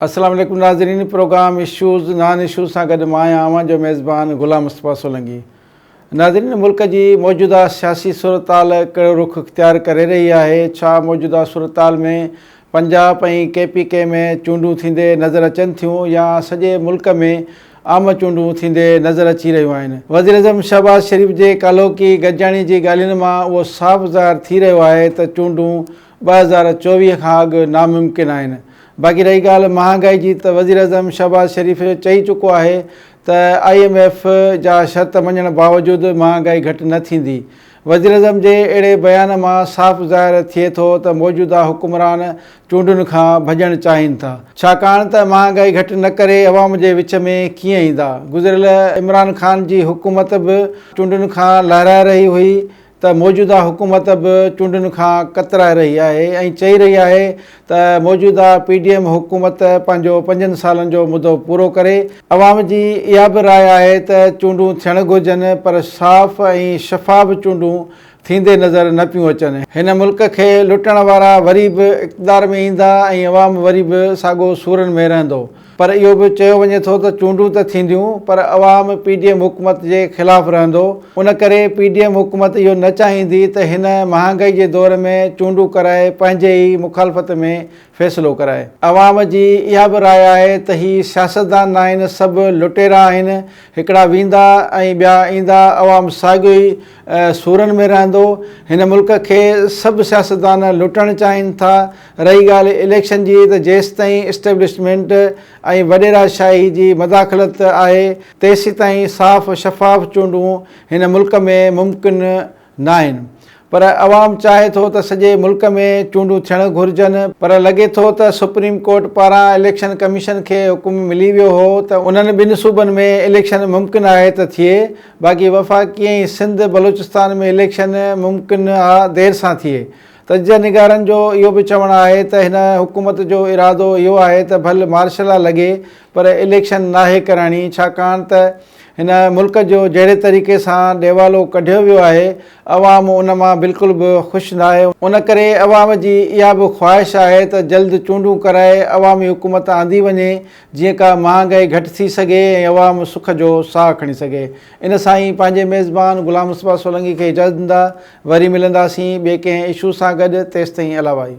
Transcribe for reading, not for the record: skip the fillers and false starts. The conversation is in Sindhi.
السلام عليڪم ناظرين پروگرام اشوز نان اشوز سان گڏ مان آهيان اوهان جو ميزبان غلام مصطفيٰ سولنگي ناظرين ملڪ جي موجوده سياسي صورتحال ڪهڙو رخ اختيار ڪري رهي آهي ڇا موجوده صورتحال ۾ پنجاب ۽ ڪي پي ڪي ۾ چونڊون ٿيندي نظر اچن ٿيون يا سڄي ملڪ ۾ عام چونڊون ٿيندي نظر اچي رهيون آهن وزيراعظم شهباز شريف جي ڪالهوڪي گڏجاڻي جي ڳالهين مان اهو صاف ظاهر ٿي رهيو آهي ته چونڊون 2024 کان اڳ ناممڪن آهن. باقي رهي ڳالهه مهانگائي جي ته وزيراعظم شهباز شريف چئي چڪو آهي ته I M F جا شرط مڃڻ باوجود مهانگائي گهٽ نه ٿيندي. وزيراعظم جي اهڙي بيان مان صاف ظاهر ٿئي ٿو ته موجوده حڪمران چونڊن کان ڀڄڻ چاهين ٿا. ڇاڪاڻ ته مهانگائي گهٽ نه ڪري عوام جي وچ ۾ ڪيئن ايندا. گذريل عمران خان جي حڪومت به چونڊن کان لهرائي رهي هئي ته موجوده حڪومت به چونڊن کان ڪترائي رهي آهي ۽ چئي رهي آهي ته موجوده پي ڊي ايم حڪومت پنهنجو پنجن سالن جو مدو پورو ڪري. عوام جي اها به راء آهي ته چونڊون ٿيڻ گهرجن پر صاف ۽ شفاف چونڊون ٿيندي نظر نه پيون اچن. هن ملڪ کي لٽڻ وارا وري به اقتدار ۾ ايندا ۽ عوام وري به ساڳو سورن ۾ رهندو. پر اهو به چيو وڃي ٿو ته چونڊون ته ٿينديون پر عوام پي ڊي ايم حڪومت جي خلاف رهندو ان ڪري پي ڊي ايم حڪومت اهو نه چاهيندي ته هن مهانگائي جي دور ۾ چونڊون ڪرائي پنهنجي ئي مخالفت ۾ فيصلو ڪرائي. عوام جي اها به راء آهي ته هي سياستدان ناهن سڀ لٽيرا آهن هڪڙا ويندا ۽ ٻيا ايندا عوام ساڳيو ئي سورن ۾ رهندو هن ملڪ کي سڀ سياستدان لٽڻ چاهين ٿا رهي ڳالهه اليڪشن جي ته جيستائين اسٽيبلشمينٽ ۽ وڏيرا شاهي جي مداخلت آهي تيسيتائين صاف شفاف چونڊون هن ملڪ ۾ ممڪن ناهن پر عوام چاهي ٿو ته سڄي ملڪ ۾ چونڊون ٿيڻ گهرجن پر لڳي ٿو ته سپريم ڪورٽ پاران اليڪشن ڪميشن کي حڪم ملي ويو هو ته انهن ٻن صوبن ۾ اليڪشن ممڪن آهي ته ٿئي باقي وفاقي ۽ سنڌ بلوچستان ۾ اليڪشن ممڪن آ دير سان ٿئي تجزيه نگارن جو اهو به چوڻ آهي ته هن حڪومت جو ارادو اهو آهي ته ڀل مارشل لا لڳي پر اليڪشن ناهي ڪرائڻي ڇاڪاڻ ته هن ملڪ جو جهڙي طريقي سان ڏيوالو ڪڍيو ويو آهي عوام ان مان بلڪل به خوش ناهي ان ڪري عوام جي اها به خواهش آهي ته جلد چونڊون ڪرائي عوامي حڪومت آندي وڃي جيئن ڪا مهانگائي گهٽ ٿي سگهي ۽ عوام سک جو ساهه کڻي سگهي ان سان ئي پنهنجي ميزبان غلام مصطفيٰ سولنگي کي اجازت ڏيندا وري ملنداسين ٻئي ڪنهن اشو سان گڏ تيستائين الله واهي.